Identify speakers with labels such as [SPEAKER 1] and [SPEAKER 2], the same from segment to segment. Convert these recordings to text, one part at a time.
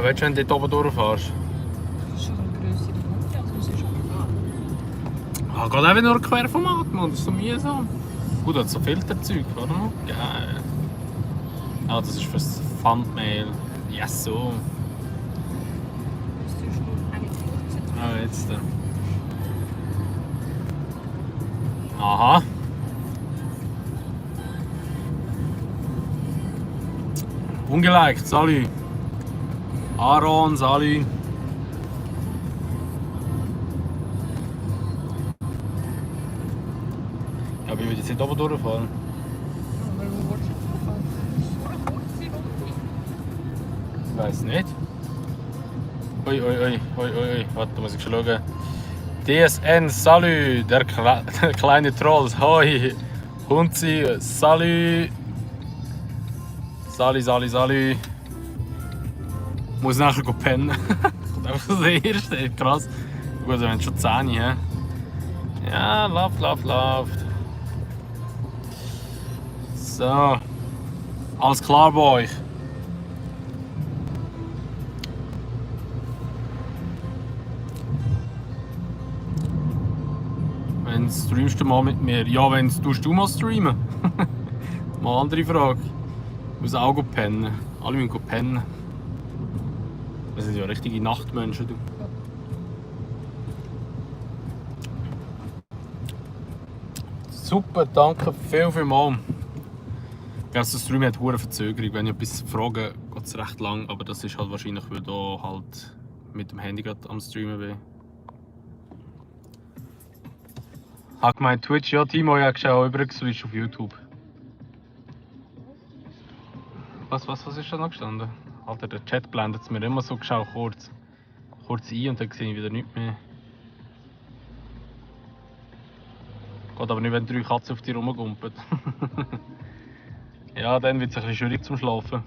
[SPEAKER 1] Aber willst du, wenn du dort oben durchfährst?
[SPEAKER 2] Das ist schon eine grössere Route, also es ist schon
[SPEAKER 1] Ah, geht einfach nur Querformat, Mann. Das ist so mühsam. Gut, hat so Filterzeug, oder? Geil. Ah, das ist fürs Thumbnail. Yes, so.
[SPEAKER 2] Das ist nur eine kurze.
[SPEAKER 1] Ah, jetzt. Aha. Ungeliked, Sali. Aaron, Sali. Ja, wie will ich jetzt nicht oben durchfahren?
[SPEAKER 2] Aber wo willst du durchfahren? Das ist so eine kurze Runde.
[SPEAKER 1] Ich weiß nicht. Ui, ui, ui, ui, ui. Warte, muss ich schon schauen. DSN, Salü, der kleine Troll. Hoi. Hunzi, Salü. Sali. Muss nachher pennen. Kommt einfach so der erste. Krass. Gut, wir haben schon 10, hä? Ja, läuft. So. Alles klar bei euch? Wenn streamst du mal mit mir? Ja, wenn tust du mal streamen. Mal eine andere Frage. Ich muss auch pennen. Alle müssen pennen. Das sind ja richtige Nachtmenschen. Du. Super, danke vielmals. Ja, der Stream hat eine Verzögerung. Wenn ich etwas frage, geht es recht lang. Aber das ist halt wahrscheinlich, weil ich halt mit dem Handy gerade am Streamen bin. Hat gemeint Twitch, ja, Timo, ich habe geschaut, übergeswitcht auf YouTube. Was ist da noch gestanden? Alter, der Chat blendet es mir immer so geschaut, kurz ein und dann sehe ich wieder nichts mehr. Geht aber nicht, wenn 3 Katzen auf dich rumgumpen. Ja, dann wird es ein bisschen schwierig zum Schlafen.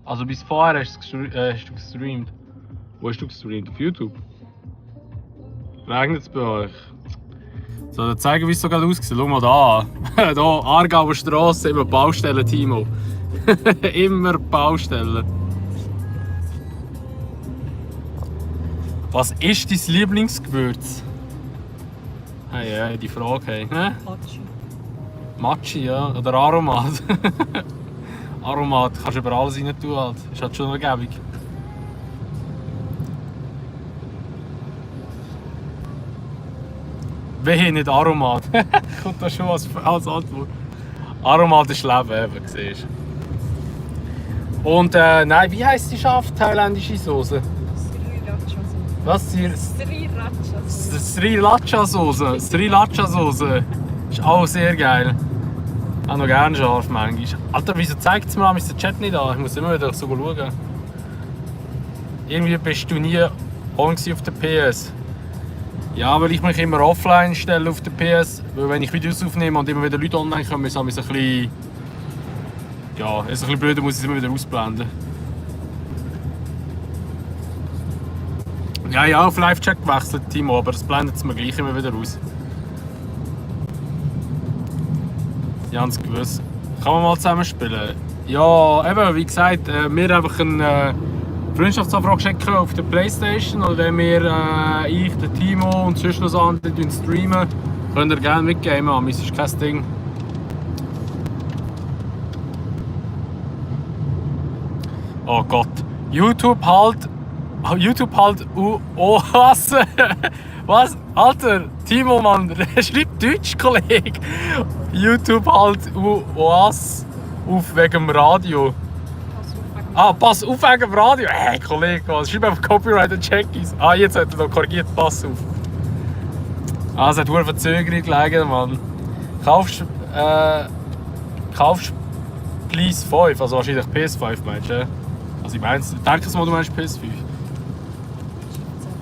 [SPEAKER 1] Also bis vorher hast du gestreamt. Wo hast du gestreamt? Auf YouTube? Regnet es bei euch? So, ich zeigen, wie es so gerade aussieht. Schau mal da. Hier, Aargauer Straße, immer Baustellen, Timo. Immer Baustellen. Was ist dein Lieblingsgewürz? Hey, ja, die Frage. Hey.
[SPEAKER 2] Matschi.
[SPEAKER 1] Matschi, ja. Oder Aromat. Aromat kannst du über alles rein tun. Halt. Ist halt schon ergiebig. Wehe, nicht Aromat. Kommt da schon was als Antwort. Aromat ist Leben, eben, siehst du. Und nein, wie heisst die scharfe thailändische Soße?
[SPEAKER 2] Sriracha-Soße.
[SPEAKER 1] Was?
[SPEAKER 2] Sriracha-Soße.
[SPEAKER 1] Sriracha-Soße. Ist auch sehr geil. Auch noch gerne scharf manchmal. Alter, wieso zeigt es mir der Chat nicht an? Ich muss immer wieder so schauen. Irgendwie bist du nie on auf der PS. Ja, weil ich mich immer offline stelle auf der PS, weil wenn ich Videos aufnehme und immer wieder Leute online kommen, ist es ein bisschen... Ja, ist ein bisschen blöd, muss ich es immer wieder ausblenden. Ja, ich habe auf Live-Chat gewechselt, Timo, aber das blendet es mir gleich immer wieder aus. Ja, ganz gewiss. Kann man mal zusammen spielen? Ja, eben, wie gesagt, wir haben einfach eine Freundschaftsanfrage schicken auf der Playstation, oder wenn wir, ich, der Timo und sonst noch andere streamen, könnt ihr gerne mitgamen, aber es ist kein Ding. Oh Gott, YouTube halt, oh was? Was? Alter, Timo, Mann, schreibt Deutsch, Kollege. YouTube halt was auf wegen dem Radio. Pass auf wegen dem Radio. Hey, Kollege, was? Schreib einfach Copyright und Checkies. Jetzt hat er noch korrigiert, pass auf. Es hat eine Verzögerung gelegen, Mann. Kaufst Please 5, also wahrscheinlich PS5 meinst du? Also ich mein's, denke mal, du meinst PS5.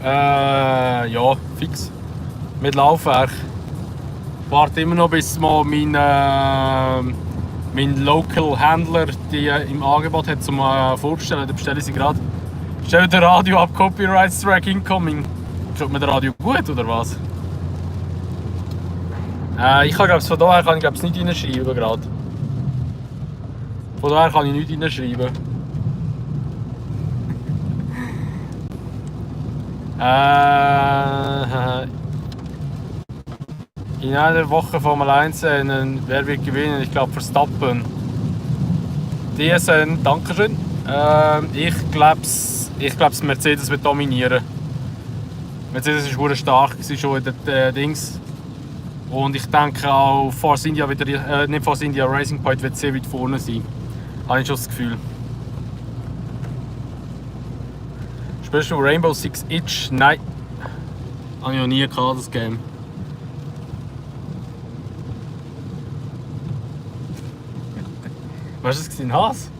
[SPEAKER 1] Ja, fix. Mit Laufwerk. Ich warte immer noch, bis mal mein Local Handler die im Angebot hat zum Vorbestellen. Da bestelle ich sie gerade. Stell das Radio ab, Copyright Strike incoming. Tut mir das Radio gut oder was? Ich kann von daher kann ich nicht reinschreiben gerade. Von daher kann ich nichts reinschreiben. In einer Woche Formel 1 Rennen, wer wird gewinnen? Ich glaube Verstappen. DSN, Dankeschön. Ich glaube, Mercedes wird dominieren. Mercedes war stark schon in den Dings. Und ich denke auch Force India wieder, nicht Force India, Racing Point wird sehr weit vorne sein. Habe ich schon das Gefühl. Spielst du Rainbow Six Siege? Nein. Habe ich noch nie gehabt, das Game. Was war das? Ein Hase?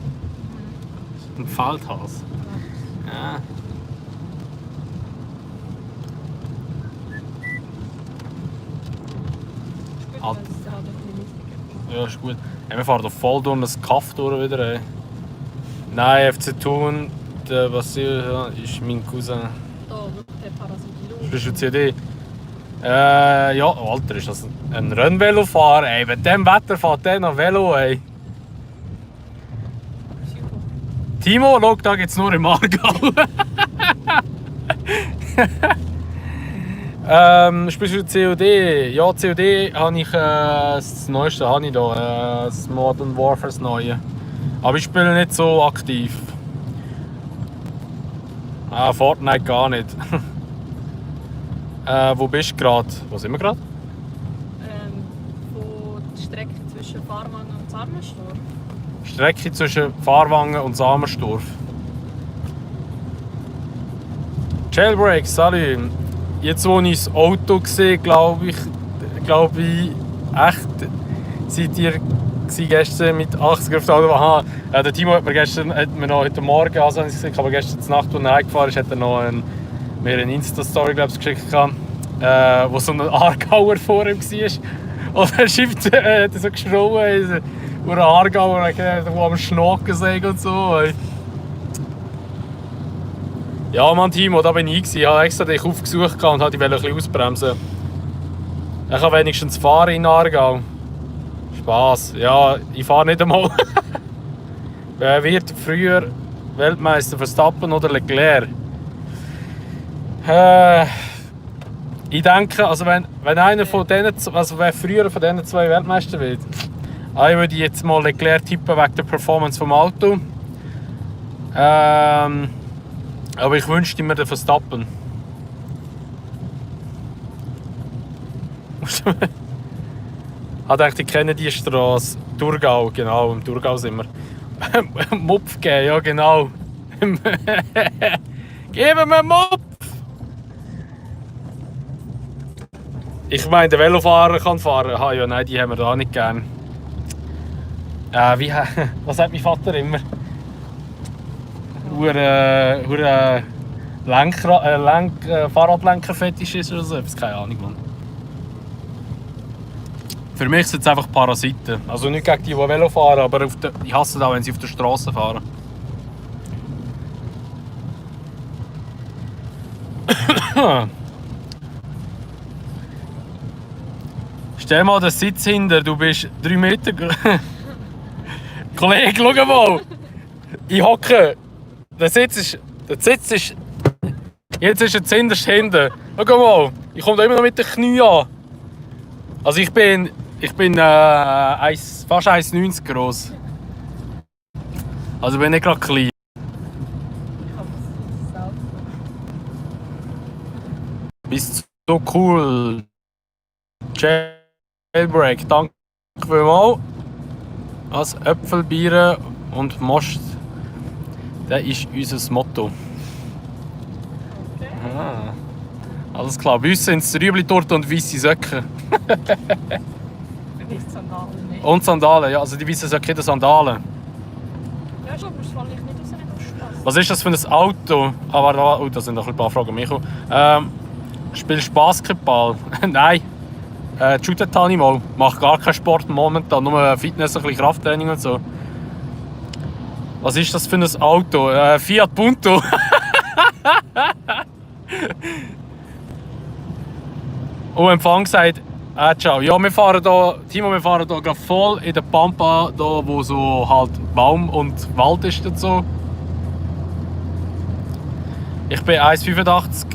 [SPEAKER 1] Ein Feldhase. Ja.
[SPEAKER 2] Gut, dass es halt ein bisschen
[SPEAKER 1] Ja, ist gut. Ja, wir fahren doch voll durch das Kaff durch wieder. Ey. Nein, FC Thun, der Basil ist mein Cousin.
[SPEAKER 2] da, der Parasit.
[SPEAKER 1] Bist du CD? Ja, Alter, ist das ein Rennvelofahrer? Ey, bei dem Wetter fährt der noch Velo, ey. Timo, schau, da geht's nur im Aargau. Spielst du COD? Ja, COD habe ich das Neueste habe ich da, das Modern Warfare das Neue. Aber ich spiele nicht so aktiv. Fortnite gar nicht. Wo bist du gerade? Wo sind wir gerade?
[SPEAKER 2] Von der Strecke zwischen Fahrwangen und Zarmenstorf.
[SPEAKER 1] Strecke zwischen Fahrwangen und Samersdorf. Jailbreak, salut. Jetzt, wo ich das Auto sehe, glaube ich, echt, seid ihr gestern mit 80 auf der Autobahn. Der Timo hat mir noch heute Morgen, also ich gesehen, aber gestern Nacht, als er heimgefahren ist, hat er noch mir eine Insta-Story geschickt, wo so ein Aargauer vor ihm war. Und er schreibt, hat so geschrien, wo ein Aargauer, der am Schnacken sei und so. Ja, Mann, Timo, da bin ich. Ich habe extra dich aufgesucht und wollte dich ein bisschen ausbremsen. Ich kann wenigstens fahren in Aargau. Spass. Ja, ich fahre nicht einmal. Wer wird früher Weltmeister, Verstappen oder Leclerc? Ich denke, also wenn einer von denen, also wer früher von diesen zwei Weltmeister wird, ich würde jetzt mal Leclerc tippen wegen der Performance vom Auto. Aber ich wünschte mir den Verstappen. Ich dachte, ich kenne die Straße. Thurgau, genau, im Thurgau sind wir. Mupf geben, ja genau. Geben wir Mupf! Ich meine, der Velofahrer kann fahren. Ja, nein, die haben wir da nicht gern. Was sagt mein Vater immer? Fahrradlenker-Fetisch ist oder so etwas, keine Ahnung, Mann. Für mich sind es einfach Parasiten. Also nicht gegen die Velo fahren, aber ich hasse auch, wenn sie auf der Straße fahren. Stell mal den Sitz hinter, du bist 3 Meter. Kollege, schau mal! Ich hocke. Der Sitz ist. Jetzt ist er zuhinterst hinten. Schau mal, ich komme da immer noch mit den Knien an. Also ich bin fast 1,90 groß. Also ich bin nicht gerade klein. Bist so cool. Jailbreak, danke vielmals. Als Äpfel, Bier und Most. Das ist unser Motto.
[SPEAKER 2] Okay.
[SPEAKER 1] Ah, alles klar. Bei uns sind es Rüebli-Torte und weisse Söcke.
[SPEAKER 2] Vergiss Sandalen nicht.
[SPEAKER 1] Und Sandalen, ja. Also die weißen Söcke, die Sandalen.
[SPEAKER 2] Ja, schon, aber das falle ich nicht aus einer Straße.
[SPEAKER 1] Was ist das für ein Auto? Da sind noch ein paar Fragen an mich. Spielst du Basketball? Nein. Shootet habe ich mal. Mache gar keinen Sport momentan, nur Fitness, ein bisschen Krafttraining und so. Was ist das für ein Auto? Fiat Punto. Und Empfang sagt, ciao. Ja, wir fahren hier gerade voll in der Pampa, da wo so halt Baum und Wald ist und so. Ich bin 1,85.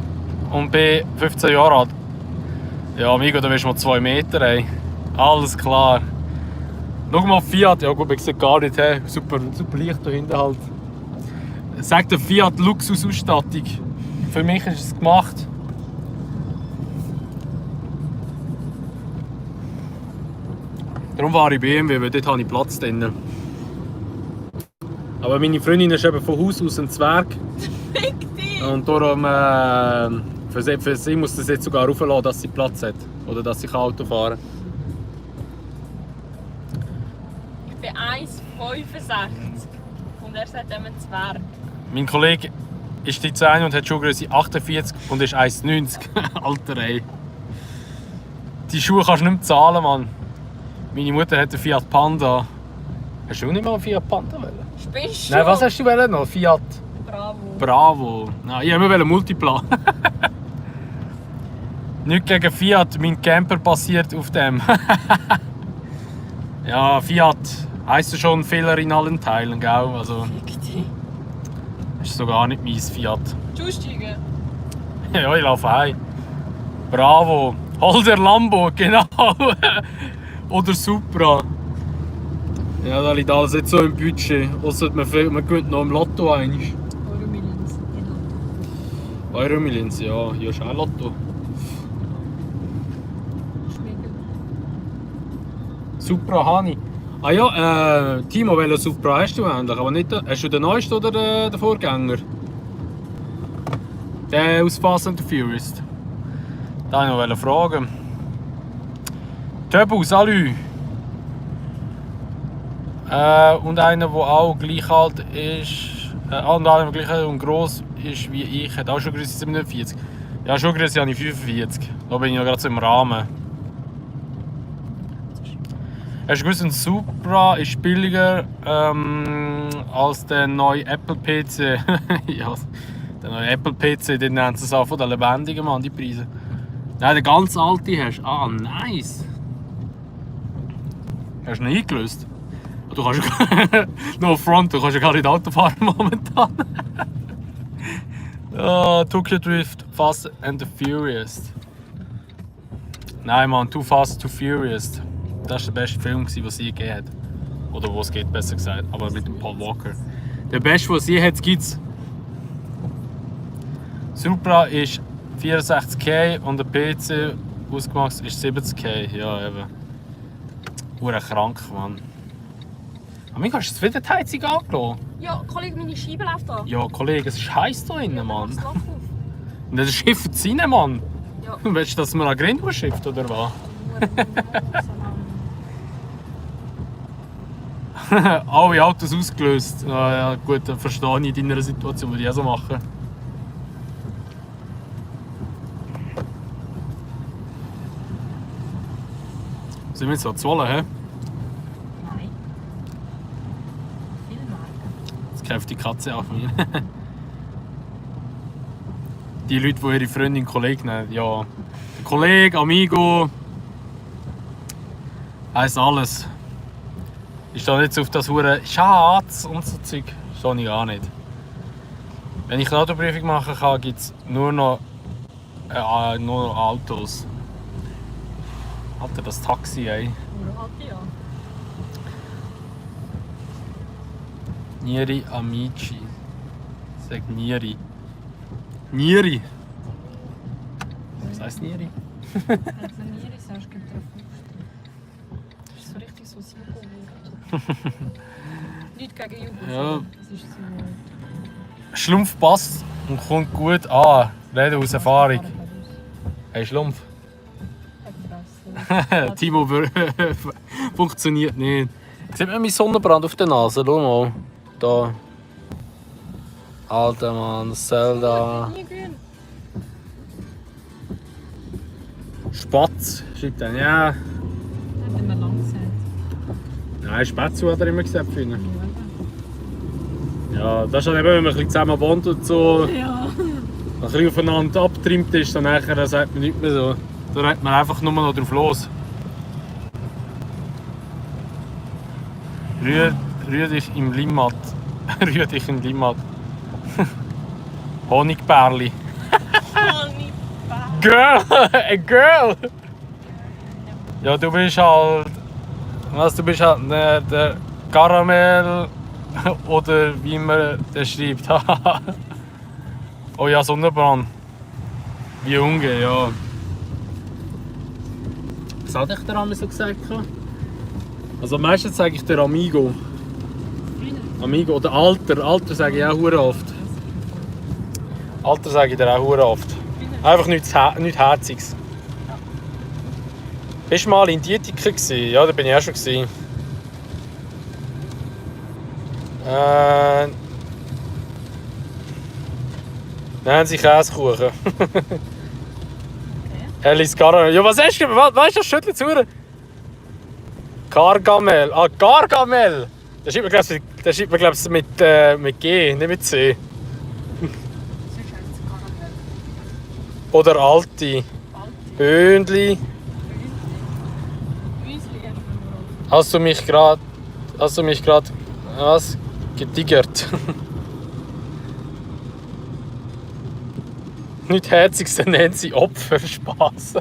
[SPEAKER 1] und bin 15 Jahre alt. Ja, amigo, da bist du mal 2 Meter, ey. Alles klar. Schau mal, Fiat, ja gut, ich sehe gar nicht, hey. Super Licht da hinten halt. Sagt der Fiat Luxusausstattung. Für mich ist es gemacht. Darum fahre ich BMW, weil dort habe ich Platz drin. Aber meine Freundin ist eben von Haus aus ein Zwerg.
[SPEAKER 2] Fick dich!
[SPEAKER 1] Und darum für sie muss das jetzt sogar rauflassen, dass sie Platz hat. Oder dass ich Auto fahren
[SPEAKER 2] Ich bin 1,65 und er sagt einem Zwerg.
[SPEAKER 1] Mein Kollege ist die 10 und hat Schuhgröße 48 und ist 1,90. Alter ey. Die Schuhe kannst du nicht mehr zahlen, Mann. Meine Mutter hat einen Fiat Panda. Hast du nicht mal einen Fiat Panda wollen?
[SPEAKER 2] Spinnst du?
[SPEAKER 1] Nein, was hast du wollen noch? Fiat
[SPEAKER 2] Bravo.
[SPEAKER 1] Bravo. Nein, ich wollte Multipla. Nicht gegen Fiat, mein Camper basiert auf dem. Ja, Fiat heisst schon Fehler in allen Teilen, gell? Also,
[SPEAKER 2] Fick dich.
[SPEAKER 1] ist so gar nicht mein Fiat.
[SPEAKER 2] Aussteigen.
[SPEAKER 1] Ja, ich laufe heim. Bravo. Hol der Lambo, genau. Oder Supra. Ja, da liegt alles nicht so im Budget. Ausser man gewinnt noch im Lotto einmal.
[SPEAKER 2] Euromillions.
[SPEAKER 1] Euromillions, ja, hier ist auch Lotto.
[SPEAKER 2] Schmeckt.
[SPEAKER 1] Supra Hani. Ah ja, Timo, welchen Supra hast du eigentlich? Aber nicht, hast du den neuesten oder den Vorgänger? Den aus Fast and the Furious. Da wollte ich noch fragen. Töbu, salü. Und einer, der auch gleich alt ist, und einer, der gleich und gross ist wie ich, hat auch schon Größe 47. Ja, schon Größe habe ich 45. Da bin ich noch gerade so im Rahmen. Hast du gewusst, ein Supra ist billiger als der neue Apple PC? Ja, der neue Apple PC, den nennen sie es auch von den lebendigen, Mann, die Preise. Nein, den ganz alten hast du. Ah, nice. Hast du ihn eingelöst? Du kannst no front, du kannst ja gar nicht Auto fahren momentan. Tokyo Drift, Fast and the Furious. Nein, Mann, Too Fast, Too Furious. Das war der beste Film, den es je gegeben hat. Oder wo es geht, besser gesagt. Aber mit dem Paul Walker. Der beste, den es je hat, gibt es. Supra ist 64K und der PC ausgemacht ist 70K. Ja, eben. Hure krank, Mann. Aber hast du jetzt wieder die Heizung angelassen?
[SPEAKER 2] Ja, Kollege, meine Scheibe läuft da.
[SPEAKER 1] Ja, Kollege, es ist heiß hier drin, Mann.
[SPEAKER 2] Mach's Loch auf.
[SPEAKER 1] Und dann schifft es rein, Mann.
[SPEAKER 2] Ja.
[SPEAKER 1] Willst du, dass man an Grindel schifft, oder was? Alle Autos ausgelöst. Ja, gut, dann verstehe ich in deiner Situation, würde ich auch so machen. Sind wir jetzt so zu wollen, hä?
[SPEAKER 2] Nein. Viel mehr.
[SPEAKER 1] Jetzt kämpft die Katze auf mir. Die Leute, die ihre Freundin Kollege nennen, ja. Der Kollege, Amigo. Heisst alles. Ich stehe nicht so auf das hure Schatz und so Zeug. Stehe ich gar nicht. Wenn ich eine Autoprüfung machen kann, gibt es nur noch Autos. Alter, das Taxi, ey.
[SPEAKER 2] Ja.
[SPEAKER 1] Nieri Amici. Sag Nieri. Nieri. Was heisst Nieri?
[SPEAKER 2] Wenn du Nieri sagst, gibt er auf. Das ist so richtig so Silber. Nicht gegen Jugend.
[SPEAKER 1] Ja.
[SPEAKER 2] Das ist so.
[SPEAKER 1] Schlumpf passt und kommt gut an. Reden aus Erfahrung. Hey, Schlumpf. Timo funktioniert nicht. Sieht man meinen Sonnenbrand auf der Nase? Schau mal. Da. Alter Mann, das Zelda.
[SPEAKER 2] Nie grün.
[SPEAKER 1] Spatz, schreibt er. Ja.
[SPEAKER 2] Hat er mir lang gesagt.
[SPEAKER 1] Nein, Spätzle hat er immer gesagt. Finde ich. Ja, das ist halt eben, wenn man ein bisschen zusammen wohnt und so.
[SPEAKER 2] Ja.
[SPEAKER 1] Ein bisschen aufeinander abgetrimmt ist, dann nachher sagt man nicht mehr so. Da rennt man einfach nur noch drauf los. Rühr dich im Limmat. Rühr dich im Limmat. Honigbärli.
[SPEAKER 2] Honigberli.
[SPEAKER 1] girl! A girl! Ja, du bist halt... Was, du bist halt der Karamell... Oder wie man das schreibt. Oh ja, Sonnenbrand. Wie Unge, ja. Was hat ich dir einmal so gesagt? Also meistens sage ich dir Amigo. Amigo oder Alter. Alter sage ich auch hure oft. Alter sage ich dir auch hure oft. Einfach nichts Herziges. Bist du mal in Dietika gewesen? Ja, da bin ich auch schon gewesen. Nennen Sie Käsekuchen.
[SPEAKER 2] Okay.
[SPEAKER 1] Alice Caramel. Ja, was hast du? Weißt du, das schüttelt zu? Gargamel. Ah, Gargamel! Das schreibt man, glaube ich, mit G, nicht mit C. Oder Alti. Böndli. Hast du mich gerade was? Getigert. Nicht Herziges, dann nennt sie Opferspaß.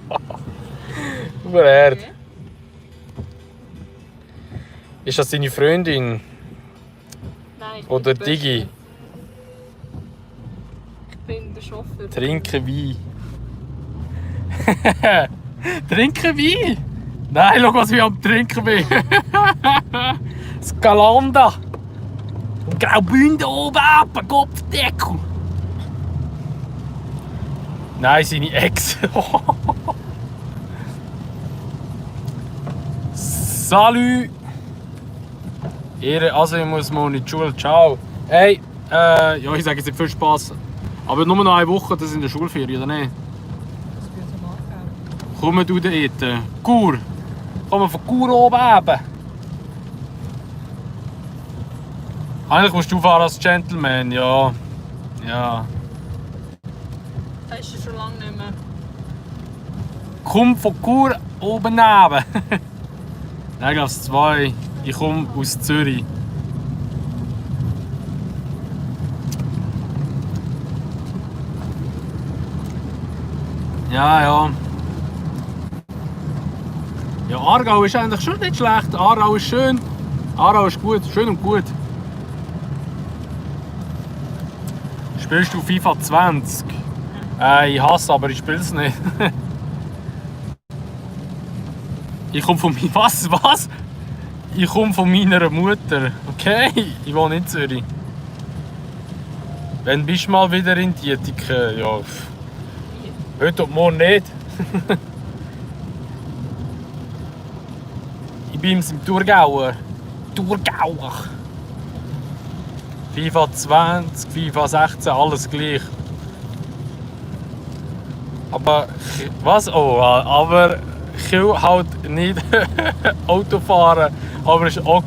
[SPEAKER 1] Überherd.
[SPEAKER 2] Okay.
[SPEAKER 1] Ist das deine Freundin?
[SPEAKER 2] Nein,
[SPEAKER 1] Oder
[SPEAKER 2] ich bin die
[SPEAKER 1] Digi?
[SPEAKER 2] Beste. Ich bin der Chauffeur.
[SPEAKER 1] Trinken Wein. Trinken Wein? Nein, schau, was ich am Trinken bin. Scalanda. Und Graubünden oben ab, Kopfdeckel. Nein, seine Ex. Salut. Also ich muss mal in die Schule. Ciao. Hey, ja, ich sage jetzt nicht viel Spaß. Aber nur noch eine Woche, das ist in der Schulferien, oder nicht? Komm du dort. Chur. Komm von Chur oben eben. Eigentlich musst du fahren als Gentleman, ja. Ja.
[SPEAKER 2] Das ist ja schon lange nicht mehr.
[SPEAKER 1] Komm von Chur oben neben. Nein, ich glaube es 2. Ich komme aus Zürich. Ja, ja. Ja, Aargau ist eigentlich schon nicht schlecht. Aargau ist schön. Aargau ist gut, schön und gut. Spielst du FIFA 20? Ich hasse, aber ich spiele es nicht. Ich komme von was? Ich komme von meiner Mutter. Okay, ich wohne in Zürich. Wann bist du mal wieder in Dietika? Ja, heute und morgen nicht. Ich bin im Thurgauer. Thurgauer. FIFA 20, FIFA 16, alles gleich. Aber was? Oh, aber ich will halt nicht Auto fahren, aber es ist auch.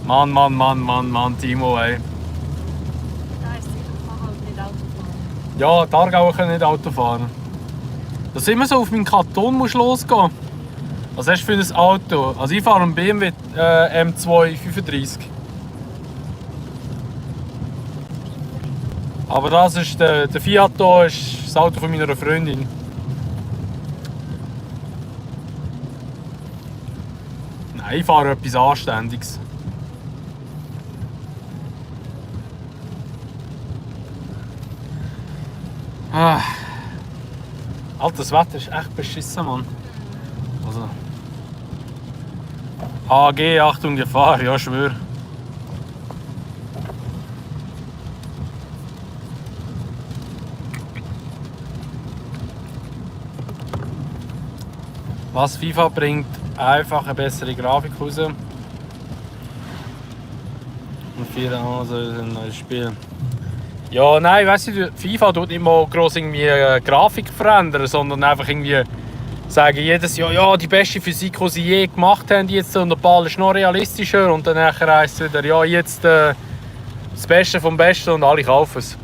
[SPEAKER 1] Mann, Timo, ey.
[SPEAKER 2] Das heisst, ich kann halt nicht Auto fahren.
[SPEAKER 1] Ja, die Aargauer können nicht Auto fahren. Das ist immer so, auf meinen Karton musst du losgehen. Was hast du für ein Auto? Also ich fahre einen BMW M2 35. Aber das ist der Fiat hier, ist das Auto von meiner Freundin. Nein, ich fahre etwas Anständiges. Ah. Alter, das Wetter ist echt beschissen, Mann. Also. AG, Achtung, Gefahr, ja, schwör. Was FIFA bringt, einfach eine bessere Grafik raus. Und 4 also ein neues Spiel. Ja, nein, weißt du, FIFA tut nicht mal gross irgendwie Grafik verändern, sondern einfach irgendwie sagen jedes Jahr, ja, die beste Physik, die sie je gemacht haben, jetzt und der Ball ist noch realistischer und dann heisst es wieder, ja, jetzt das Beste vom Besten und alle kaufen es.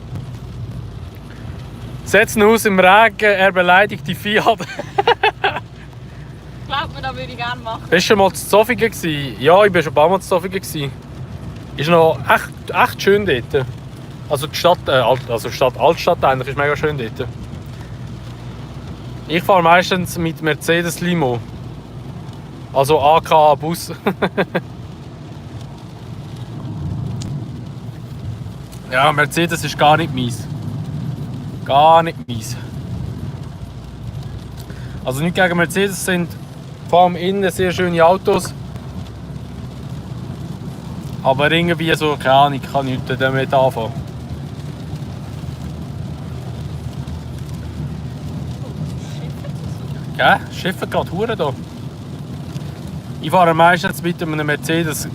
[SPEAKER 1] Setzen aus im Regen, er beleidigt die Fiat.
[SPEAKER 2] Glaubt mir, das würde ich gerne machen.
[SPEAKER 1] Bist du schon mal zu Zofingen gewesen? Ja, ich war schon ein paar Mal zu Zofingen gewesen. Ist noch echt schön dort. Also die Stadt, also Stadt Altstadt eigentlich ist mega schön dort. Ich fahre meistens mit Mercedes Limo. Also AK Bus. Ja, Mercedes ist gar nicht meins. Gar nicht meins. Also nicht gegen Mercedes, sind vor allem innen sehr schöne Autos. Aber irgendwie so, keine Ahnung, ich kann nichts damit anfangen. Ja, Schiffe gerade hure da. Ich fahre meistens mit einem Mercedes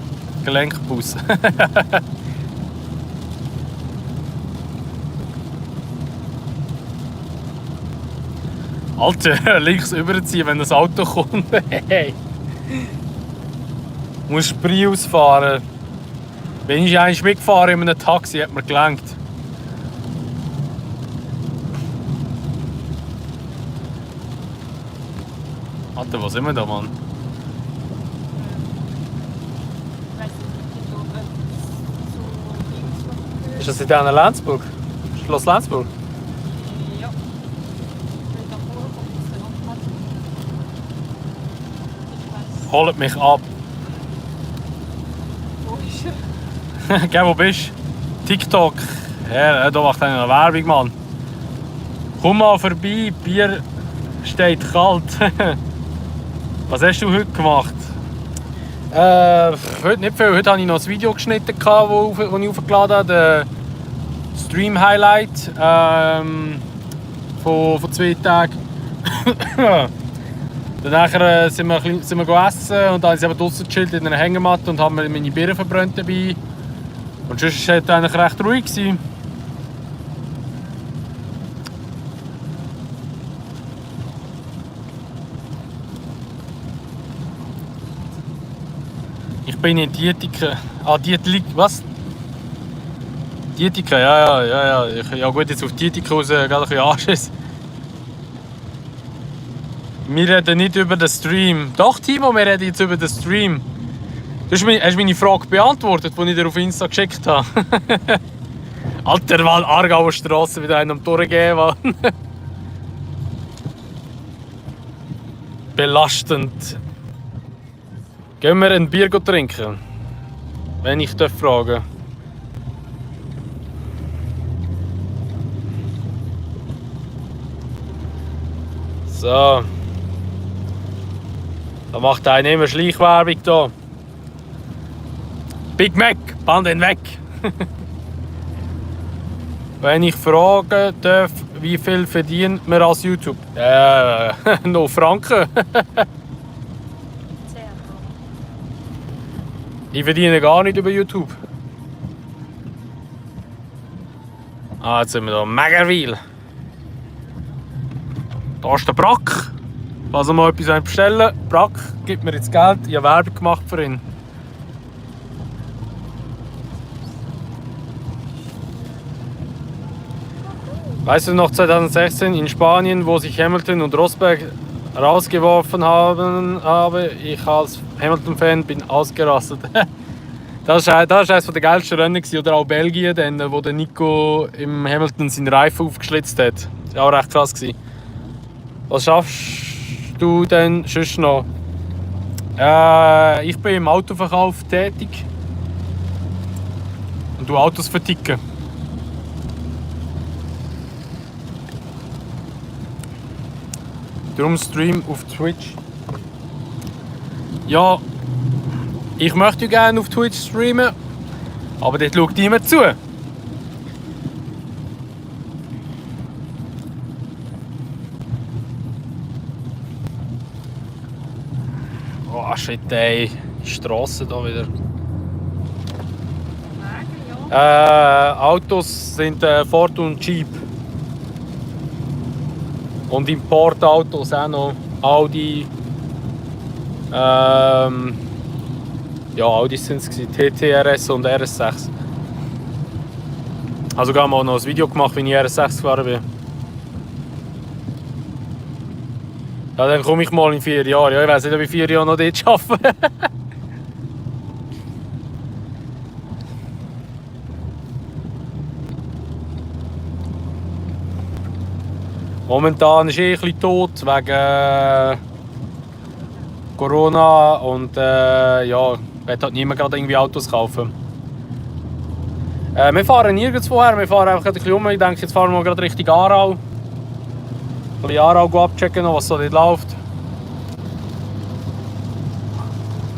[SPEAKER 1] Gelenkbus. Alter, links überziehen, wenn das Auto kommt. Hey. Musst Spree ausfahren. Wenn ich eigentlich mitgefahren in einem Taxi, hat mir gelangt. Alter, was sind wir da, Mann?
[SPEAKER 2] Ich weiss nicht, ob so
[SPEAKER 1] Ist das in dieser Lenzburg? Schloss Lenzburg?
[SPEAKER 2] Ja. Wenn da vorne kommt, ist der Landplatz. Ich weiss.
[SPEAKER 1] Holt mich ab.
[SPEAKER 2] Wo ist er?
[SPEAKER 1] Gell, wo bist du? TikTok. Ja, da macht einer Werbung, Mann. Komm mal vorbei, Bier steht kalt. Was hast du heute gemacht? Heute nicht viel. Heute habe ich noch ein Video geschnitten, das ich hochgeladen habe. Stream-Highlight von 2 Tagen. Danach sind wir essen und dann sind wir draußen gechillt in einer Hängematte und haben mir meine Birnen verbrannt dabei. Und sonst war es eigentlich recht ruhig gewesen. Ich bin in Dietiken. Ah, was? Dietiken, ja. Ja gut, jetzt auf Dietiken raus, gerade ein bisschen Anschiss. Wir reden nicht über den Stream. Doch, Timo, wir reden jetzt über den Stream. Hast du meine Frage beantwortet, die ich dir auf Insta geschickt habe? Alter, weil Aargauer Straße wieder einen am Durchgehen war. Belastend. Gehen wir ein Bier trinken? Wenn ich das frage. So. Da macht einer immer Schleichwerbung da. Big Mac, band ihn weg. Wenn ich fragen darf, wie viel verdient man als YouTube? Noch Franken.
[SPEAKER 2] 10 Euro.
[SPEAKER 1] Ich verdiene gar nicht über YouTube. Ah, jetzt sind wir hier. Megerwil. Da ist der Brack. Falls ihr mal etwas bestellen wollt, Brack gibt mir jetzt Geld. Ich habe Werbung gemacht für ihn. Weißt du noch 2016 in Spanien, wo sich Hamilton und Rosberg rausgeworfen habe? Ich als Hamilton-Fan bin ausgerastet. Das war eines der geilsten Rennen. Oder auch Belgien, dann, wo der Nico im Hamilton seinen Reifen aufgeschlitzt hat. Das war auch recht krass. Was schaffst du denn sonst noch? Ich bin im Autoverkauf tätig und du Autos verticken. Darum Stream auf Twitch. Ja, ich möchte gerne auf Twitch streamen, aber dort schaut niemand zu. Oh shit, ey, die Straße da wieder. Autos sind Ford und Jeep. Und Importautos auch noch. Audi. Ja, Audi sind es gewesen. TT-RS und RS6. Also ich habe mal noch ein Video gemacht, wie ich RS6 gefahren bin. Ja, dann komme ich mal in 4 Jahren. Ja, ich weiß nicht, ob ich 4 Jahre noch dort arbeite. Momentan ist ein bisschen tot wegen Corona und ja, wird halt niemand gerade irgendwie Autos kaufen. Wir fahren nirgends woher, wir fahren einfach ein bisschen um. Ich denke, jetzt fahren wir gerade Richtung Aarau. Ein bisschen Aarau abchecken, was so dort läuft.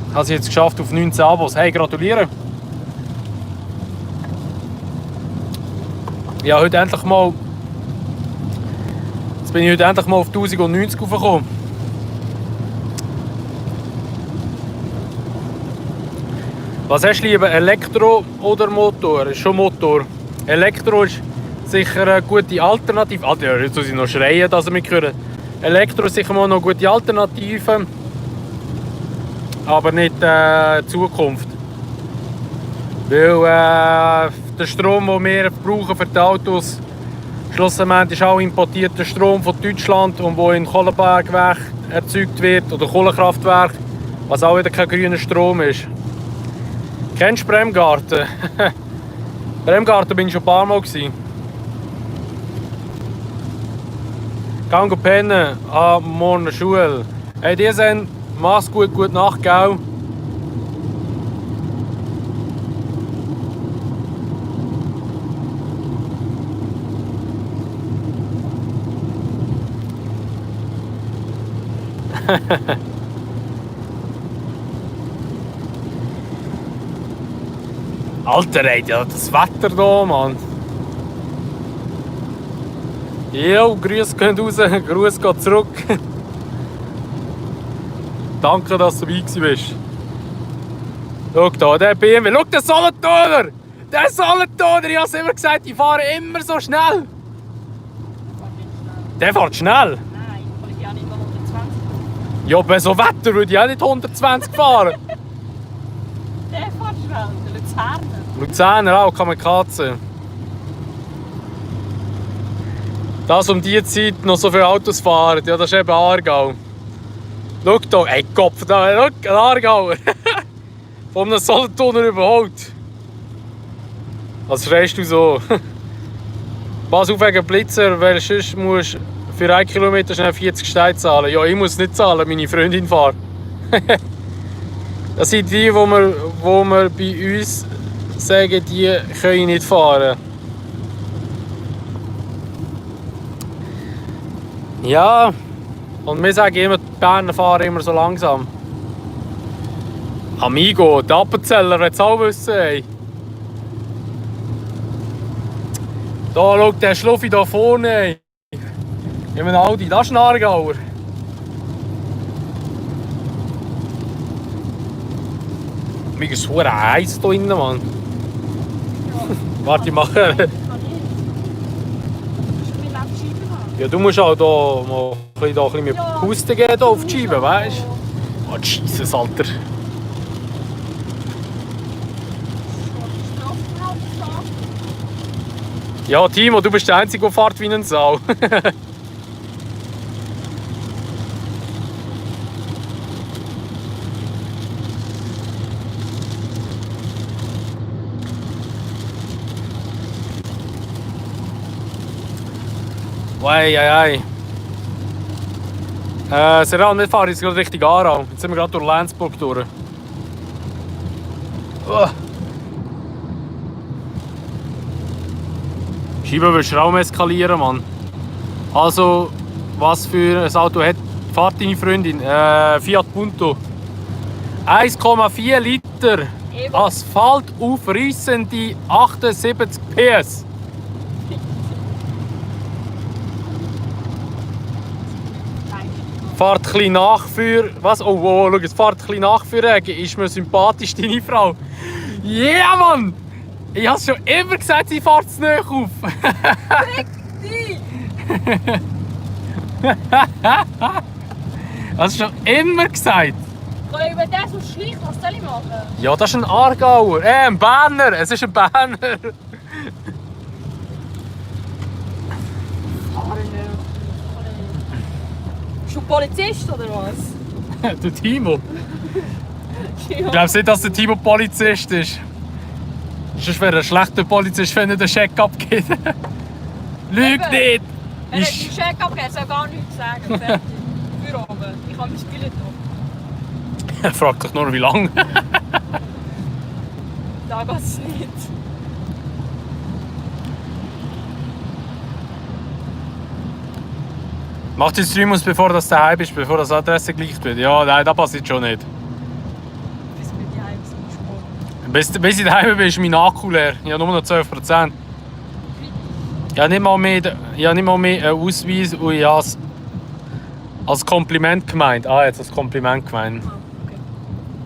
[SPEAKER 1] Ich habe es jetzt geschafft auf 19 Abos. Hey, gratuliere! Ja, heute endlich mal. Jetzt bin ich heute endlich mal auf 1090 gekommen. Was hast du lieber, Elektro oder Motor? Ist schon Motor. Elektro ist sicher eine gute Alternative. Alter, jetzt muss ich noch schreien, dass ihr mich hören. Elektro ist sicher mal noch eine gute Alternative. Aber nicht Zukunft. Weil der Strom, den wir brauchen für die Autos, schlussendlich ist auch importierter Strom von Deutschland und wo in Kohlebergwerk erzeugt wird oder Kohlekraftwerk, was auch wieder kein grüner Strom ist. Kennst du Bremgarten? Bremgarten bin ich schon ein paar Mal gewesen. Geh pennen, morgen Schule. Hey, die sind, mach's gut, gute Nacht, gell? Alter, ey, das Wetter hier, Mann. Jo, Grüße gehen raus, Grüße geht zurück. Danke, dass du dabei bist. Schau da, der BMW, schau, der Solothurner! Der Solothurner, ich habe immer gesagt, die fahren immer so schnell. Der fährt schnell?
[SPEAKER 2] Nein, ich ja nicht 120.
[SPEAKER 1] Ja, bei so Wetter würde ich auch nicht 120 fahren.
[SPEAKER 2] Der fährt schnell, der Luzerner.
[SPEAKER 1] Luzerner auch, Kamikaze. Dass um diese Zeit noch so viele Autos fahren, ja, das ist eben Aargau. Schau da, ey Kopf, da, schau, ein Aargauer. Von einem Solothurner überholt. Was schreist du so? Pass auf wegen Blitzer, weil sonst musst du für 1 Kilometer schnell 40 Steine zahlen. Ja, ich muss nicht zahlen, meine Freundin fährt. Das sind die, wo wir bei uns sagen, die können nicht fahren. Ja, und wir sagen immer, die Berner fahren immer so langsam. Amigo, der Appenzeller will es auch wissen. Ey. Da, schau, der Schluffi da vorne. Ey. In einem Audi, das ist ein Aargauer. Mir ist so heiß hier drin, Mann. Warte, ich mache. Ja, du musst auch da mal ein bisschen mit Pusten gehen hier auf die Scheibe, weißt du? Oh, Jesus, Alter. Ja, Timo, du bist der Einzige, der fährt wie ein Sau. Ei. Serran, wir fahren jetzt gerade Richtung Aarau. Jetzt sind wir gerade durch Lenzburg durch. Scheibe willst du Raum eskalieren, Mann. Also, was für ein Auto fährt deine Freundin? Fiat Punto. 1,4 Liter. Asphalt aufreissende 78 PS. Fahrt ein bisschen nach für... Was? Oh, schau, es fährt ein bisschen nach für Regen. Ist mir sympathisch, deine Frau. Yeah, Mann! Ich habe schon immer gesagt, sie fährt zu nahe auf.
[SPEAKER 2] Fick dich!
[SPEAKER 1] Hast du schon immer gesagt?
[SPEAKER 2] Wenn der so schleicht, was soll ich machen?
[SPEAKER 1] Ja, das ist ein Aargauer. Ein Berner. Es ist ein Berner.
[SPEAKER 2] Bist du Polizist oder was?
[SPEAKER 1] Der Timo.
[SPEAKER 2] Ja.
[SPEAKER 1] Ich glaube nicht, dass der Timo Polizist ist. Sonst wäre er ein schlechter Polizist, wenn er den Check abgibt. Lüg nicht!
[SPEAKER 2] Er hat meinen Check abgegeben, er soll gar nichts sagen. Fertig. Für oben. Ich habe mein Billett noch.
[SPEAKER 1] Er fragt dich nur, wie lange.
[SPEAKER 2] Da geht es nicht.
[SPEAKER 1] Mach den Stream aus, bevor das daheim bist, bevor das Adresse geleakt wird. Ja, nein, das passiert schon nicht.
[SPEAKER 2] Bis wir die Heim sind.
[SPEAKER 1] Bis ich daheim bin, ist mein Akku leer. Ich habe nur noch 12%. Ich habe nicht mal mehr einen Ausweis und ich habe es als Kompliment gemeint. Ah, jetzt als Kompliment gemeint.
[SPEAKER 2] Ah, okay.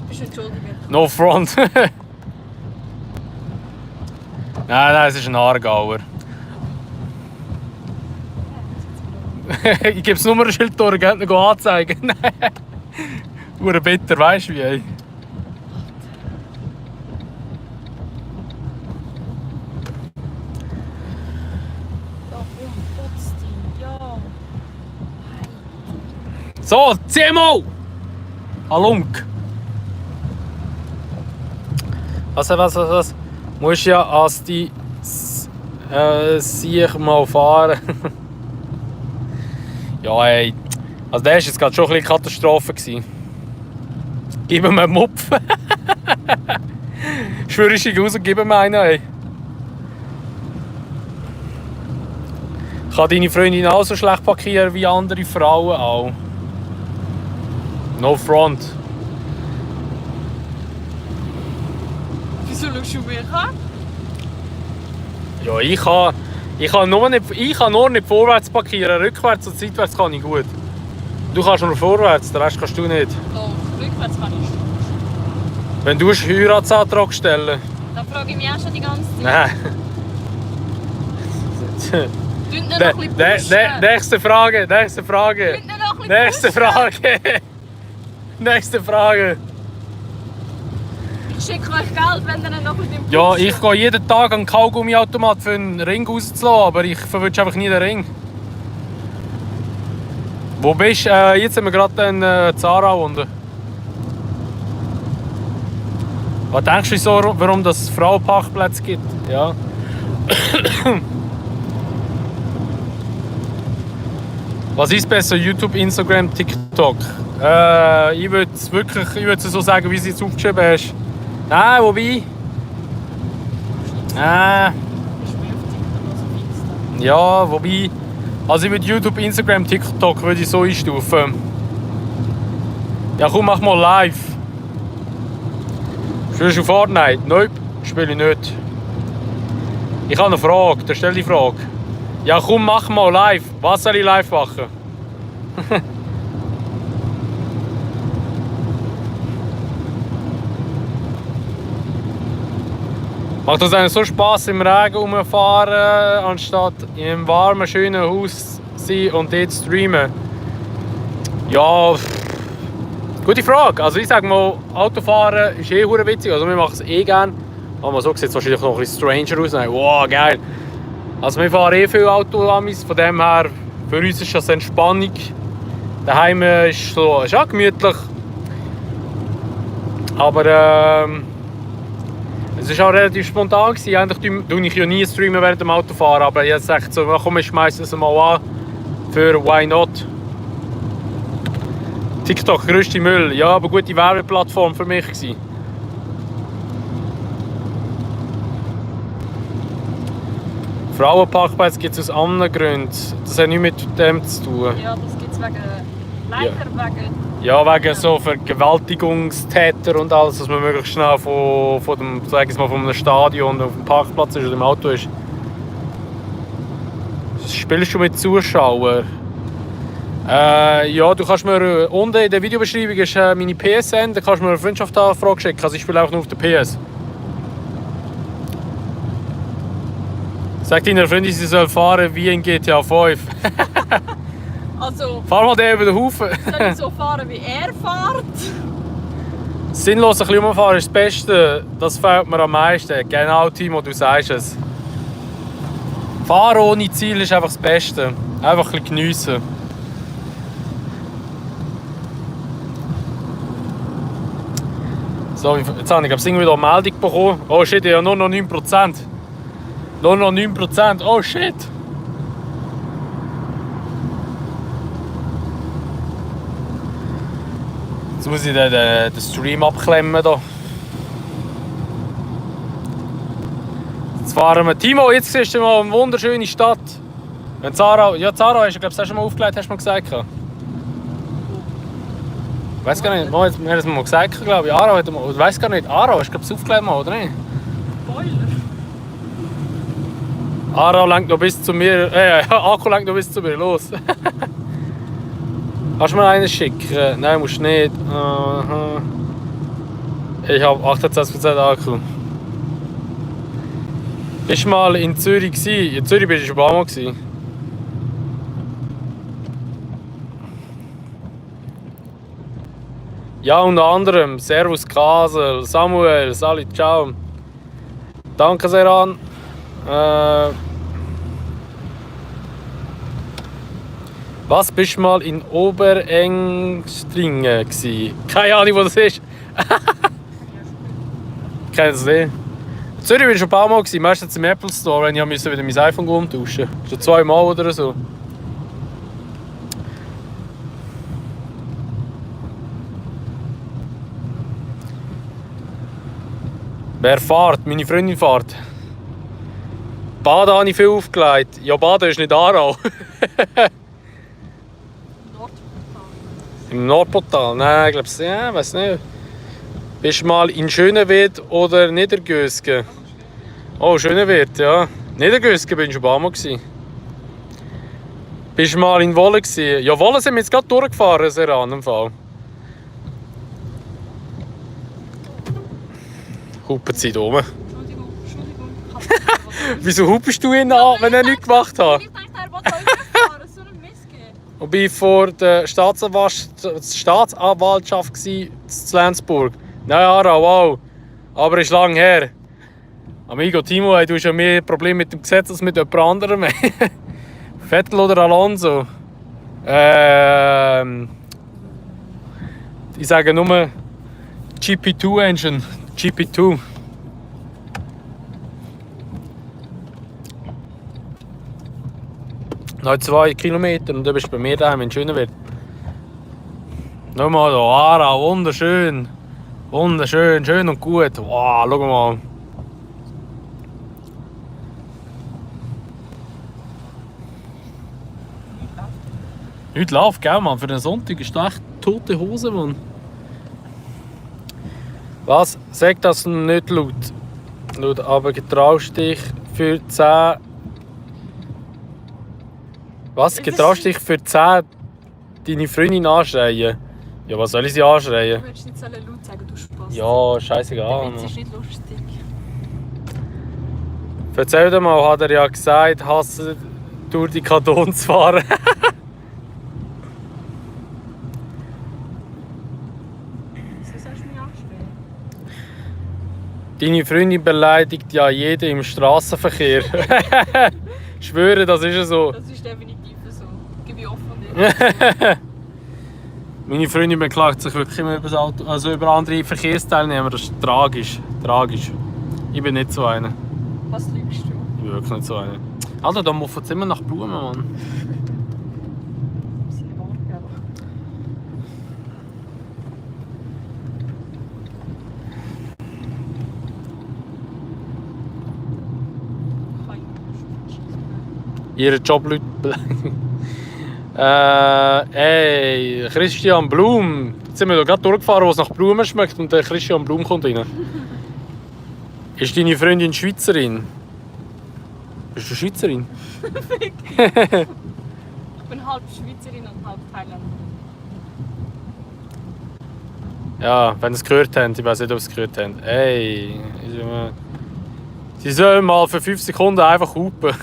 [SPEAKER 2] Bist du entschuldigt?
[SPEAKER 1] No front. Nein, es ist ein Aargauer. Ich gebe das Nummernschild durch, gell, nicht anzeigen. Hure bitter, weißt du wie? Ey. So, 10 Mal! Alunk! Was? Musst ja als die sich mal fahren. Ja, ey. Also der war jetzt gerade schon ein bisschen Katastrophe. Gib ihm einen Mupf. Schwöre ich raus und gib ihm einen, ey. Kann deine Freundin auch so schlecht parkieren wie andere Frauen auch. No front.
[SPEAKER 2] Wieso schaust du mich an?
[SPEAKER 1] Ja, ich kann nur nicht vorwärts parkieren. Rückwärts und seitwärts kann ich gut. Du kannst nur vorwärts, den Rest kannst du nicht.
[SPEAKER 2] Doch, rückwärts kann ich.
[SPEAKER 1] Wenn du einen Heiratsantrag stellen.
[SPEAKER 2] Da frage ich mich auch schon die ganze Zeit.
[SPEAKER 1] Nein.
[SPEAKER 2] Tut nicht noch ein bisschen pushen.
[SPEAKER 1] Nächste Frage.
[SPEAKER 2] Tut nicht noch ein bisschen
[SPEAKER 1] Nächste
[SPEAKER 2] pushen.
[SPEAKER 1] Frage. Nächste Frage.
[SPEAKER 2] Ich schicke euch Geld, wenn ihr noch ein bisschen pushen.
[SPEAKER 1] Ja, ich gehe jeden Tag an den Kaugummiautomat für einen Ring rauszulassen, aber ich verwünsche einfach nie den Ring. Wo bist du? Jetzt sind wir gerade in Zara unten. Was denkst du, so, warum es Frauenparkplätze gibt? Ja. Was ist besser? YouTube, Instagram, TikTok? Ich würde es so sagen, wie sie es aufgeschrieben hast. Nein, wobei.
[SPEAKER 2] Ich bin auf TikTok, also fix.
[SPEAKER 1] Ja, wobei. Also ich würde YouTube, Instagram, TikTok würde ich so einstufen. Ja komm, mach mal live. Spielst du Fortnite? Nein, spiele ich nicht. Ich habe eine Frage, dann stell die Frage. Ja komm, mach mal live. Was soll ich live machen? Macht das eigentlich so Spass im Regen rumfahren, anstatt im warmen, schönen Haus sein und dort streamen? Ja, gute Frage. Also ich sage mal, Autofahren ist hure witzig. Also wir machen es gerne. Aber so sieht es wahrscheinlich noch ein bisschen stranger aus. Wow, geil. Also wir fahren viel Auto, von dem her, für uns ist das Entspannung. Daheim ist so, ist auch gemütlich. Aber es war auch relativ spontan. Eigentlich tue ich ja nie streamen während dem Autofahren. Aber jetzt dachte ich so, komm, ich schmeiße es mal an. Für Why Not? TikTok, grösste Müll. Ja, aber gute Werbeplattform für mich gewesen. Frauenparkplätze gibt es aus anderen Gründen. Das hat nichts mit dem zu tun.
[SPEAKER 2] Ja, das gibt es leider wegen...
[SPEAKER 1] Ja, wegen so Vergewaltigungstäter und alles, dass man möglichst schnell von einem Stadion auf dem Parkplatz ist oder im Auto ist. Spielst du mit Zuschauern? Ja, du kannst mir unten in der Videobeschreibung ist meine PSN, da kannst du mir eine Freundschaftsanfrage schicken. Also ich spiele auch nur auf der PS. Sag deiner Freundin, sie soll fahren wie in GTA 5.
[SPEAKER 2] Also,
[SPEAKER 1] Fahr mal den über den Haufen.
[SPEAKER 2] soll ich so fahren, wie er fährt?
[SPEAKER 1] Sinnlos ein bisschen rumfahren ist das Beste. Das fehlt mir am meisten. Genau, Timo, du sagst es. Fahren ohne Ziel ist einfach das Beste. Einfach ein bisschen geniessen. So, jetzt habe ich irgendwie wieder eine Meldung bekommen. Oh shit, ich habe nur noch 9%. Nur noch 9%. Oh shit. Jetzt muss ich den Stream abklemmen hier. Jetzt fahren wir. Timo, jetzt siehst du mal eine wunderschöne Stadt. Wenn Zara hast du glaube ich auch schon mal aufgelegt, hast du mal gesagt. Ich weiß gar nicht, wir haben das mal gesagt, glaube ich. Aro hat mal, ich weiß gar nicht, Aro hast du glaube ich aufgelegt mal, oder nicht?
[SPEAKER 2] Spoiler.
[SPEAKER 1] Aro lenkt noch bis zu mir, Akku lenkt noch bis zu mir, los. Kannst du mir einen schicken? Nein, musst du nicht. Aha. Ich habe 28% Akku. Bist du mal in Zürich gewesen? In Zürich bist du schon ein paar Mal gewesen. Ja, unter anderem Servus Kasel, Samuel, Salut, ciao. Danke sehr an. Was, bist du mal in Oberengstringen gewesen? Keine Ahnung, wo das ist. Kennst du das nicht? In Zürich bin ich schon ein paar Mal gewesen, meistens im Apple Store, wenn ich wieder mein iPhone umtauschen musste. Schon 2 Mal oder so. Wer fährt? Meine Freundin fährt. Baden habe ich viel aufgelegt. Ja, Baden ist nicht Aarau.
[SPEAKER 2] Nordportal.
[SPEAKER 1] Im Nordportal? Nein, ich glaube es nicht. Ja, weiß nicht. Bist du mal in Schönewed oder Niedergösgen? Oh, Schönewed, ja. Niedergösgen bin ich schon ein paar Mal gewesen. Bist du mal in Wolle gewesen? Ja, Wolle sind wir jetzt gerade durchgefahren, sehr an dem Fall. Hupenzeit oben.
[SPEAKER 2] Entschuldigung.
[SPEAKER 1] Wieso hupest du ihn an, wenn er nichts gemacht hat?
[SPEAKER 2] Ich dachte, er wollte fahren, so ein Mist geben.
[SPEAKER 1] Wobei ich vor der Staatsanwaltschaft war in Lenzburg. Nein, Aarau, wow. Aber ist lang her. Amigo Timo, hey, du hast ja mehr Probleme mit dem Gesetz als mit jemand anderem. Vettel oder Alonso? Ich sage nur GP2 Engine. GP2. Noch 2 Kilometer und dann bist du bei mir daheim in Schönewed. Nochmal da, Aarau, wunderschön. Wunderschön, schön und gut. Wow, schau mal. Heute läuft, gell, Mann? Für den Sonntag ist das echt tote Hose, Mann. Was? Sag das nicht laut. Laut, aber getraust dich für 10. Was? Getraust dich für 10 deine Freundin anschreien? Ja, was soll ich sie anschreien?
[SPEAKER 2] Du hättest nicht laut sagen, du Spaß.
[SPEAKER 1] Ja, scheißegal.
[SPEAKER 2] Das ist nicht lustig.
[SPEAKER 1] Erzähl dir mal, hat er ja gesagt, hasse durch die Kanton zu fahren.
[SPEAKER 2] Wieso sollst du mich anschreien?
[SPEAKER 1] Deine Freundin beleidigt ja jeden im Straßenverkehr. Ich schwöre, das ist ja so.
[SPEAKER 2] Das ist definitiv so. Gebe ich offen dir.
[SPEAKER 1] Meine Freundin beklagt sich wirklich immer über, das Auto, also über andere Verkehrsteilnehmer. Das ist tragisch. Tragisch. Ich bin nicht so einer.
[SPEAKER 2] Was lügst du?
[SPEAKER 1] Ich bin wirklich nicht so einer. Alter, da muffelt es immer nach Blumen, Mann. Ihre Jobleute beleidigen. Ey, Christian Blum. Jetzt sind wir da gerade durchgefahren, wo es nach Blumen schmeckt und der Christian Blum kommt rein. Ist deine Freundin Schweizerin? Bist du Schweizerin?
[SPEAKER 2] Ich bin halb Schweizerin und halb Thailänderin.
[SPEAKER 1] Ja, wenn ihr es gehört habt, ich weiß nicht, ob ihr es gehört habt. Ey, sie sollen mal für 5 Sekunden einfach hupen.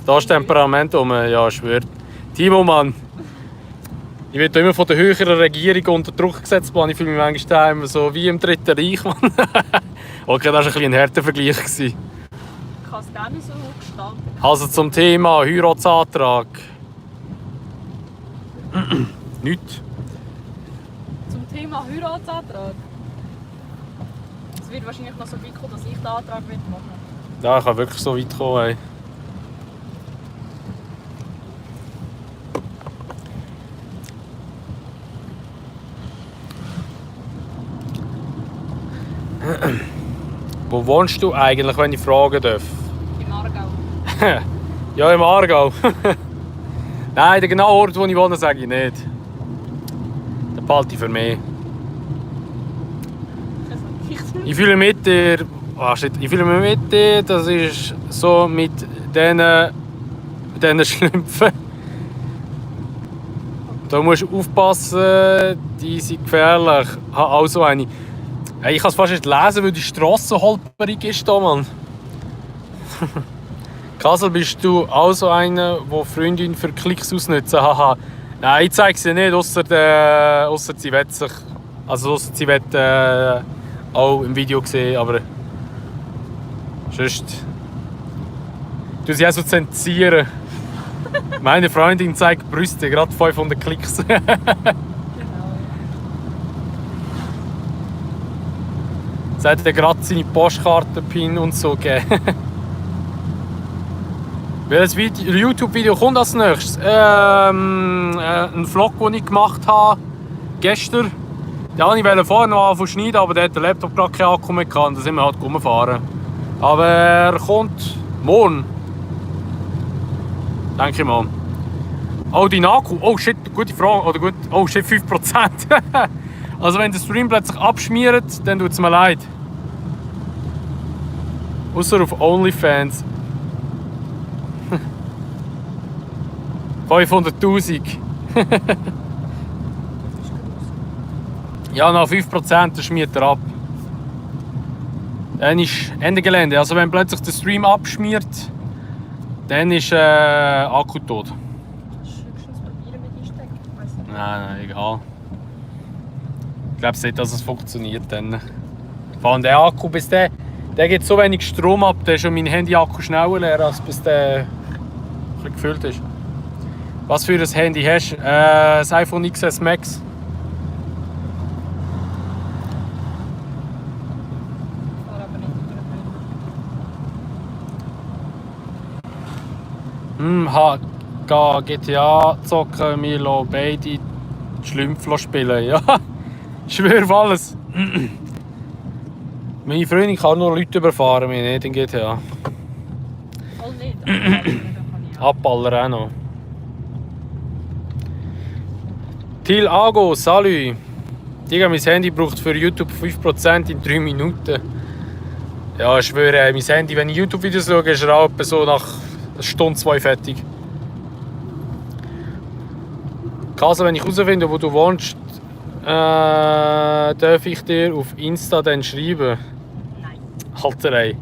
[SPEAKER 1] Da ist Temperament rum, ja, ich schwöre. Timo, Mann. Ich werde immer von der höheren Regierung unter Druck gesetzt, Mann. Ich fühle mich manchmal immer so wie im Dritten Reich, Mann. Okay, das war ein härter Vergleich.
[SPEAKER 2] Ich kann es gar nicht so hoch gestalten.
[SPEAKER 1] Also zum Thema Heiratsantrag. Nichts.
[SPEAKER 2] Zum Thema Heiratsantrag. Es wird wahrscheinlich noch so weit kommen, dass ich den Antrag machen will.
[SPEAKER 1] Ja, ich kann wirklich so weit kommen. Ey. Wo wohnst du eigentlich, wenn ich fragen darf?
[SPEAKER 2] Im Aargau.
[SPEAKER 1] Ja, im Aargau. Nein, den genauen Ort, wo ich wohne, sage ich nicht. Den behalte ich für mich. Ich fühle mit dir. Ich fühle mich mit dir. Das ist so mit diesen Schlümpfen. Da musst du aufpassen, die sind gefährlich. Ich habe auch so eine. Ich kann es fast nicht lesen, weil die Strasse holperig ist hier, Mann. Kassel, bist du auch so einer, der Freundin für Klicks ausnutzen? Haha. Nein, ich zeige sie nicht, ausser sie will sich. Also ausser sie will auch im Video sehen, aber sonst. Du sie auch so zensieren. Meine Freundin zeigt Brüste, gerade 500 Klicks.
[SPEAKER 2] Genau.
[SPEAKER 1] Sie hat gerade seine Postkarte-Pin und so gegeben. Welches YouTube-Video kommt als nächstes? Ein Vlog, den ich gemacht habe gestern. Den wollte ich vorher noch anfangen zu schneiden, aber der hat der Laptop gerade keinen Akku mehr gehabt. Da sind wir halt rumgefahren. Aber er kommt morgen. Denke ich mal. Oh, dein Akku? Oh shit, gute Frage. Oder gut, oh shit, 5%. Also wenn der Stream plötzlich abschmiert, dann tut es mir leid. Außer auf OnlyFans. 500'000. Ja, nach 5% schmiert er ab. Dann ist Ende Gelände. Also wenn plötzlich der Stream abschmiert, dann ist Akku tot.
[SPEAKER 2] Kannst du es probieren mit einstecken? Ich weiss nicht.
[SPEAKER 1] Nein, egal. Ich glaube nicht, dass es funktioniert dann. Vor allem der Akku, bis der gibt so wenig Strom ab, der ist schon mein Handy-Akku schneller leer, als bis der ein bisschen gefüllt ist. Was für ein Handy hast du? Das iPhone XS Max.
[SPEAKER 2] Ich fahre aber nicht über den Müll.
[SPEAKER 1] GTA zocken, wir lassen beide die Schlümpfe spielen. Ja, ich schwöre auf alles. Meine Freundin kann nur Leute überfahren, wir nicht in GTA.
[SPEAKER 2] Voll nicht, aber da kann ich auch.
[SPEAKER 1] Abballer auch noch. Til Ago, salut. Digga, mein Handy braucht für YouTube 5% in 3 Minuten. Ja, ich schwöre, mein Handy, wenn ich YouTube-Videos schaue, ist er auch etwa so nach einer Stunde, 2 fertig. Kassel, wenn ich herausfinde, wo du wohnst, darf ich dir auf Insta dann schreiben?
[SPEAKER 2] Nein.
[SPEAKER 1] Alter, ey.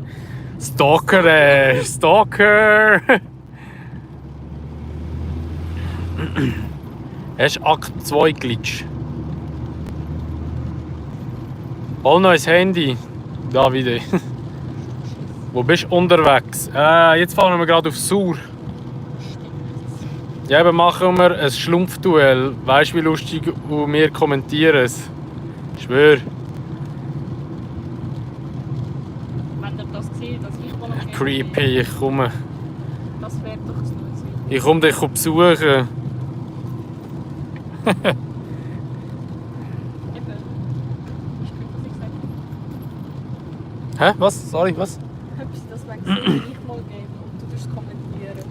[SPEAKER 1] Stalker, Stalker! Hast du Akt 2 Glitch? Hol noch ein Handy. Da wieder. Wo bist du unterwegs? Jetzt fahren wir gerade auf Sur. Ja, eben machen wir ein Schlumpfduell. Weißt du, wie lustig und wir kommentieren es? Ich schwöre.
[SPEAKER 2] Wenn ihr das seht, dass ich mal am
[SPEAKER 1] Creepy, ich komme.
[SPEAKER 2] Das wäre doch das Neue.
[SPEAKER 1] Ich komme dich besuchen.
[SPEAKER 2] Eben. Ich könnte das nicht sagen.
[SPEAKER 1] Hä? Was? Sorry, was?
[SPEAKER 2] Ob sie das wegen so gleich mal geben und du darfst kommentieren.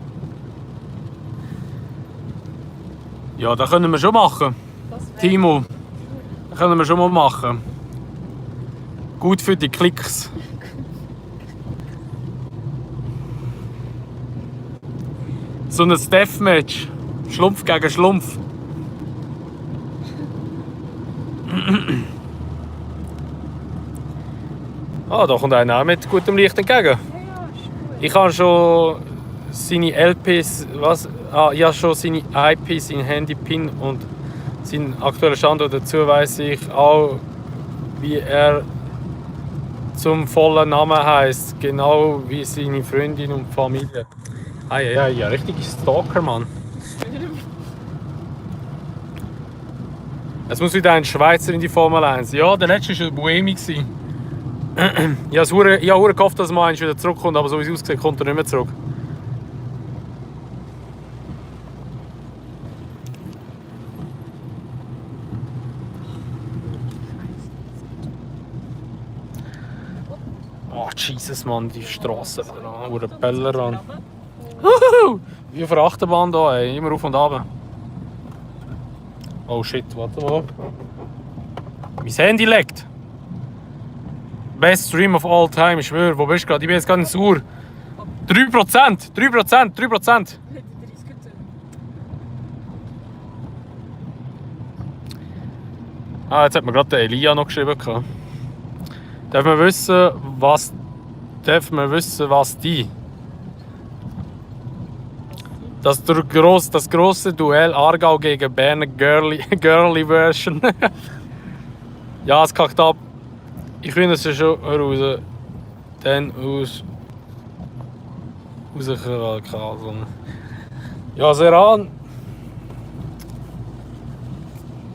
[SPEAKER 1] Ja, das können wir schon machen.
[SPEAKER 2] Das wäre
[SPEAKER 1] Timo, das können wir schon mal machen. Gut für die Klicks. So ein Deathmatch. Schlumpf gegen Schlumpf. Ah, da kommt einer auch mit gutem Licht entgegen.
[SPEAKER 2] ja, ist gut.
[SPEAKER 1] Ich habe schon seine LPs, ich habe schon seine IP, sein Handy-Pin und seinen aktuellen Standort. Dazu weiss ich auch, wie er zum vollen Namen heisst, genau wie seine Freundin und Familie. Ja, richtig Stalker, Mann. Es muss wieder ein Schweizer in die Formel 1. Ja, der letzte war Buemi. Ich habe gehofft, dass mal eins wieder zurückkommt, aber so wie es aussieht, kommt er nicht mehr zurück. Jesus, Mann, die Straße. Oder Peller an. Huhu! Wie auf der Achterbahn da, ey. Immer auf und ab. Oh shit, warte mal. Mein Handy leckt. Best Stream of all time, ich schwöre. Wo bist du gerade? Ich bin jetzt gerade in Sur. 3%! 3%! 3%! Ah, jetzt hat mir gerade der Elia noch geschrieben. Darf man wissen, was die? Das große Duell Aargau gegen Bern Girly Version. Ja, es kackt ab. Ich finde es ja schon raus. Dann rauskommen. Ja, Seran.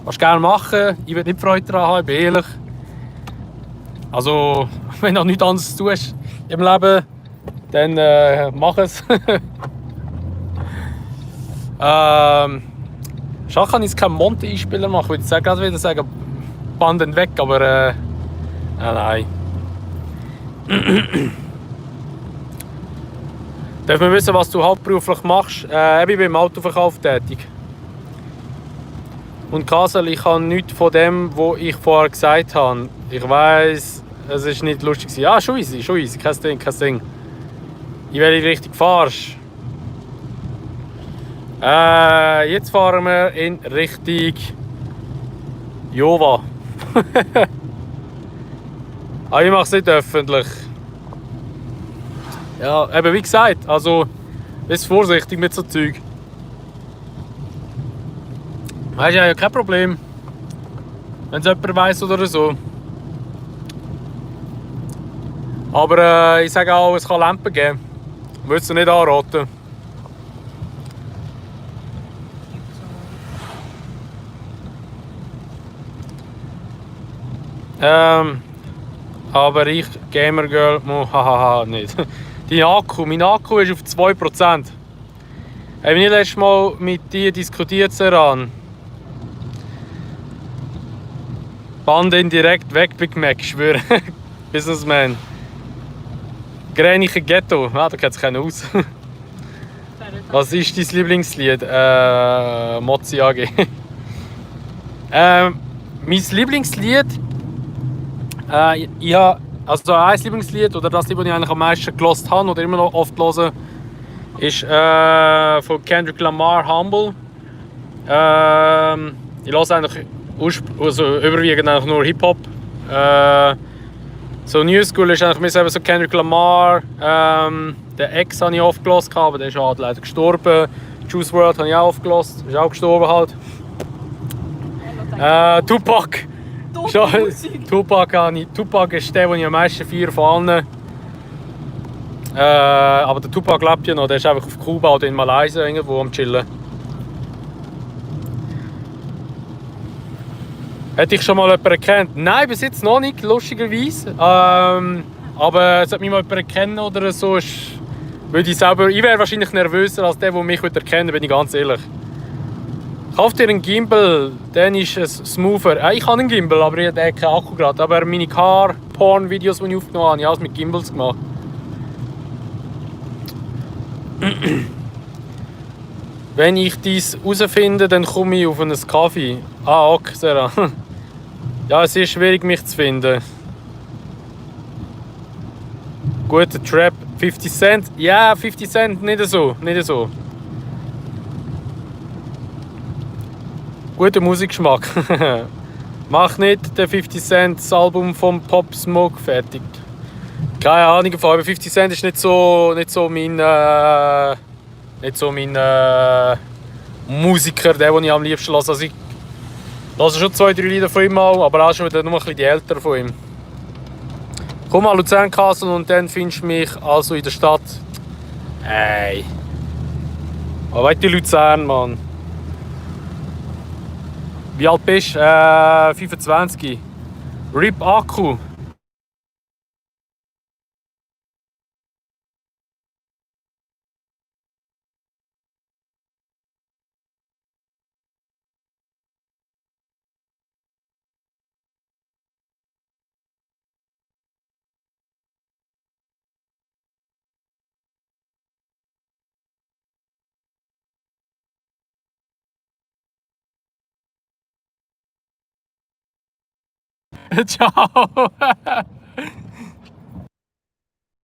[SPEAKER 1] Kannst du gerne machen. Ich will nicht Freude daran haben, ich bin ehrlich. Also, wenn du nichts anderes tust im Leben, dann mach es. Schade kann ich jetzt keinen Monte-Einspieler machen. Ich würde gerade wieder sagen, Banden weg, aber nein. Darf man wissen, was du hauptberuflich machst? Ich bin im Autoverkauf tätig. Und Kasel, ich habe nichts von dem, was ich vorher gesagt habe. Ich weiss, es war nicht lustig. Ja, schon easy, kein Ding, kein Ding. In welche Richtung fahrst du? Jetzt fahren wir in Richtung Jova. Aber ich mache es nicht öffentlich. Ja, eben wie gesagt, also bist vorsichtig mit so Zeug. Weißt du, ja kein Problem. Wenn es jemand weiss oder so. Aber ich sage auch, es kann Lampen geben. Ich würde es dir nicht anraten. Aber ich, Gamer Girl, hahaha, nicht. Mein Akku ist auf 2%. Wenn ich letztes Mal mit dir diskutiert habe, Band indirekt weg, Big Mac, ich schwöre. Businessman. Gräniche Ghetto, da kennt sich keiner aus. Was ist dein Lieblingslied? Mozzi AG. Mein Lieblingslied, ich habe also ein Lieblingslied, oder das Lied, das ich eigentlich am meisten gehört habe oder immer noch oft höre, ist von Kendrick Lamar, Humble. Ich höre eigentlich überwiegend eigentlich nur Hip-Hop. So New School ist eigentlich mehr so Kendrick Lamar. Der Ex habe ich oft gehört, aber der ist halt leider gestorben. Juice WRLD habe ich auch oft gehört, ist auch gestorben halt. Tupac. Tupac ist der, den ich am meisten feiere von allen. Aber der Tupac lebt ja noch, der ist einfach auf Kuba oder in Malaysia irgendwo am Chillen. Hätte ich schon mal jemanden erkannt? Nein, bis jetzt noch nicht, lustigerweise. Aber sollte mich mal jemand erkennen oder so, würde ich wäre wahrscheinlich nervöser als der mich erkennen würde, bin ich ganz ehrlich. Kauf dir einen Gimbal, dann ist es smoother. Ich habe einen Gimbal, aber ich habe keinen Akku gerade. Aber meine Car-Porn-Videos, die ich aufgenommen habe, habe ich alles mit Gimbals gemacht. Wenn ich dies herausfinde, dann komme ich auf einen Kaffee. Ah, okay, Sarah. Ja, es ist schwierig, mich zu finden. Guter Trap, 50 Cent. Ja, 50 Cent, nicht so. Guter Musikgeschmack. Mach nicht den 50 Cent das Album vom Pop Smoke fertig. Keine Ahnung, aber 50 Cent ist nicht so mein Musiker, der ich am liebsten höre. Also ich höre schon 2-3 Lieder von ihm auch, aber auch schon wieder nur ein bisschen die älteren von ihm. Komm mal Luzern Kassel und dann findest du mich also in der Stadt. Ey. Aber weit die Luzern, Mann. Wie alt bist du? 25. RIP Akku. Ciao!